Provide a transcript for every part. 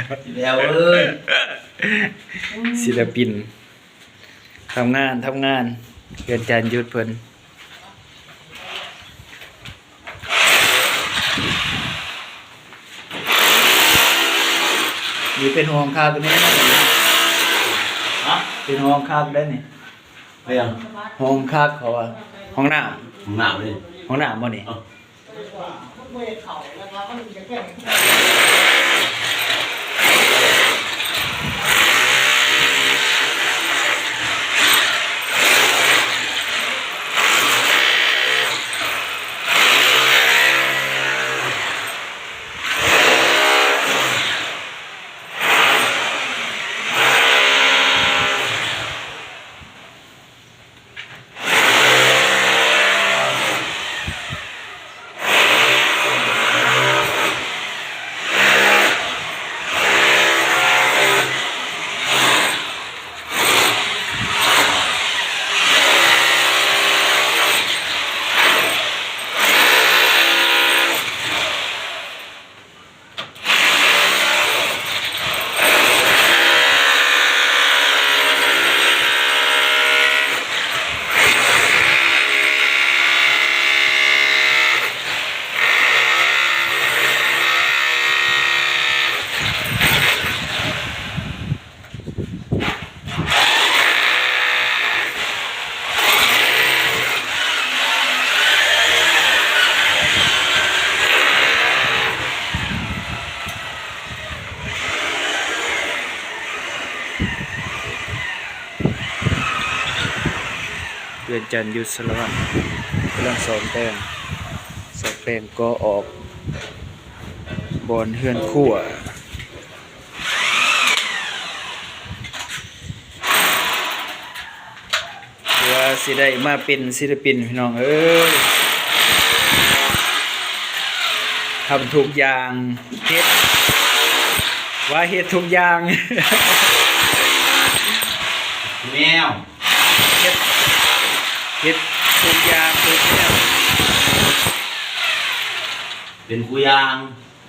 ແລ້ວເອີຍ ສິລະປິນ ທຳງານ ທຳງານ ເຮືອນຈານຍຸດເພິ່ນ ນີ້ເປັນຫ້ອງຄັກນີ້ ຮະ ເປັນຫ້ອງຄັກໄດ໋ນີ້ ເປັນຫຍັງ? ຫ້ອງຄັກເຂົາວ່າ ຫ້ອງນ້ຳ ຫ້ອງນ້ຳນີ້ ຫ້ອງນ້ຳບໍ່ນີ້? ເອີ. ເຮືອນຈັນຢູ່ສາລະວັນ ກຳລັງສ້ອມແປງ ສ້ອມແປງກໍ່ອອກ ບ່ອນເຮືອນຄົວ ເພື່ອຊິໄດ້ມາເປັນສິລະປິນ ພີ່ນ້ອງເອີຍ ທຳທຸກຢ່າງ ເຮັດ ວ່າເຮັດທຸກຢ່າງ ແນວ ເຮັດ ເຮັດທຸກຢ່າງ ທຸກແນວ ເປັນຄູ່ຢ່າງ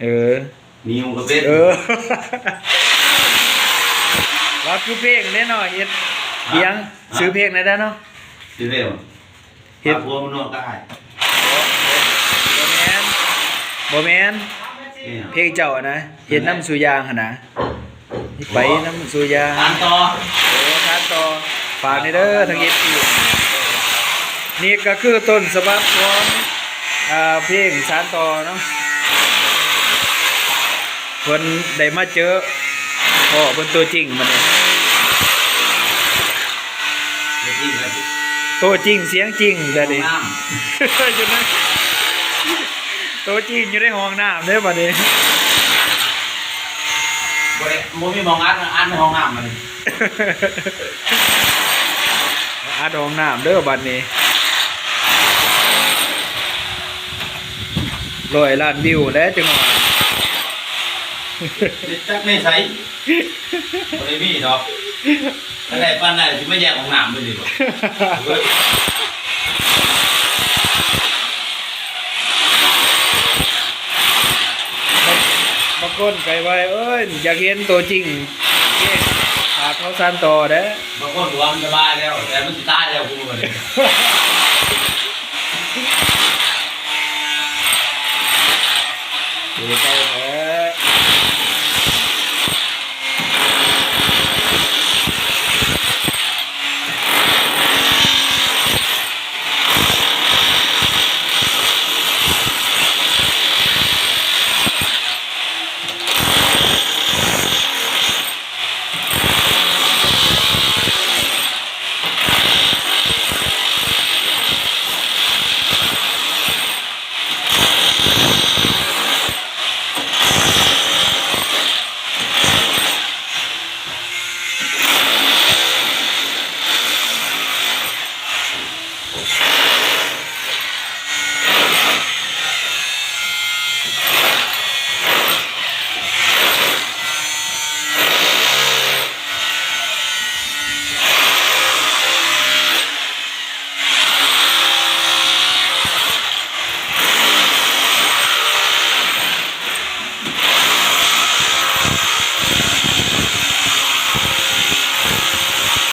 ເອີ. ນິວກໍເປັນ ເອີ ວ່າຄືເພງເດ້ເນາະ ເຮັດ ຮະ ອີຫຍັງ ຮະ ຊື່ເພງແນວໃດເນາະ ຊື່ເພງ ເຮັດ ພວກມັນນອກກະຫາຍ ບໍ່ ບໍ່ແມ່ນ ບໍ່ແມ່ນ ເພງເຈົ້າຫັ້ນນະ ເຮັດນຳສູ່ຢ່າງຫັ້ນນະ ໄປນຳສູ່ຢ່າງ ສານຕໍ່ ໂອ້ ສານຕໍ່ ຝາກແດ່ເດີທາງເອັຟຊີ ນີ້ກໍຄືຕົ້ນສະບັບຂອງ ອ່າ ເພງສານຕໍ່ເນາະ ເພິ່ນໄດ້ມາເຈີພໍ່ເພິ່ນຕົວຈິງບັດນີ້ ຕົວຈິງສຽງຈິງແທ້ນີ້ ຢູ່ໃນ ຕົວຈິງຢູ່ໃນຫ້ອງນ້ຳເດ້ບັດນີ້ ບໍ່ໄດ້ ບໍ່ມີໝ່ອງອັດ ອັດໃນຫ້ອງນ້ຳບັດນີ້ ອັດຫ້ອງນ້ຳເດີບັດນີ້ ຮ້ອຍລ້ານວິວແລ້ວຈັງຫວະ ຈັກໃນໃສ ບໍ່ໄດ້ມີດອກ ຖ້າໄດ້ປານນັ້ນຊິມາແຍກຫ້ອງນ້ຳເບິ່ງດີບໍ່ ບາງຄົນກໍວ່າ ເອີຍ ຢາກເຫັນຕົວຈິງ ເພງຂາດເຮົາສານຕໍ່ເດ້ ບາງຄົນກໍວ່າມັນສະບາຍແລ້ວ ແຕ່ມັນຊິຕາຍແລ້ວ ກູວ່ານີ້.